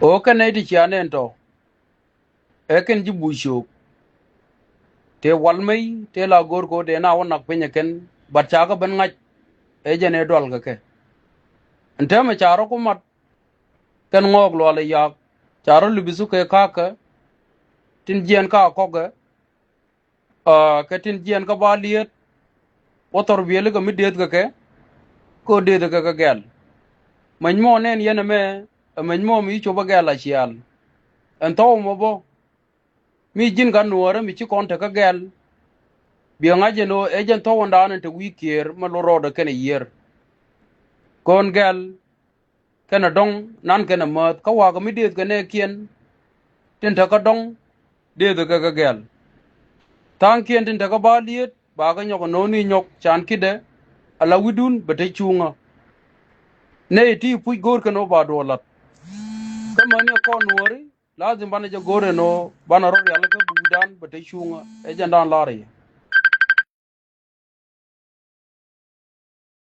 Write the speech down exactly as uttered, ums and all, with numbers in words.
Ɣöö kɛn nɛy ti cia nɛn tɔ̱ ɛ kɛn ji̱ buc cio̱o̱k. Tëë wal mey tëë la go̱o̱r kɛ ɣöö dee na wä nak piny ɛ kɛn, bat ca kɛ ben ŋa̱c ɛ jɛn ëë dual kɛ kɛ. Ɛn täämɛ ca rɔ ku mat kɛn ŋɔɔk luaal ɛ ya̱a̱k, ca rɔ lipi thuk kɛ ka̱a̱kä tin jiɛɛn ka kɔ̱kɛ, kɛ tin jiɛɛn kä ba liet. Wä thɔr biëli kɛ mi deeth kɛ kɛ, kɛ ɣöö deeth kɛ kɛ gɛl. Mɛny mɔ nɛn yɛn ɛmɛ ɛ mɛny mɔ mi ci cop ɛ gɛl a ciaal. Ɛn thɔw mɔ bä mi ji̱n ka nuɔɔrä mi ci kɔn te kä gɛl. Biɛ ŋa̱c ɛn ɣöö ɛ jɛn thɔw ɛn daan ɛn te wi̱i̱ kiëër mɛ lot rɔɔdɛ kɛnɛ yiër. Kɔn gɛl kɛnɛ dɔ̱ŋ nan kɛnɛ määth kä wakä mi deeth kɛ nɛɛkiɛn tin te kä dɔ̱ŋ deeth kɛ kɛ gɛl. Tha̱a̱ŋkiɛn tin te kä ba liet ba kɛ nyɔk ɛn ɣöö ni nyɔk can ki̱dɛ ala wi̱dun bɛ te cuŋä. Nɛy ti puc go̱o̱r kɛn ɣöö ba duɔl la̱t. Kä mäni ɛ kɔn nuɔɔri lazim banɛ jɛ go̱o̱r ɛn ɣöö banɛ rɔ rialikä bi wi̱dan bɛ te cuŋä ɛ jɛn daan la̱r yɛ.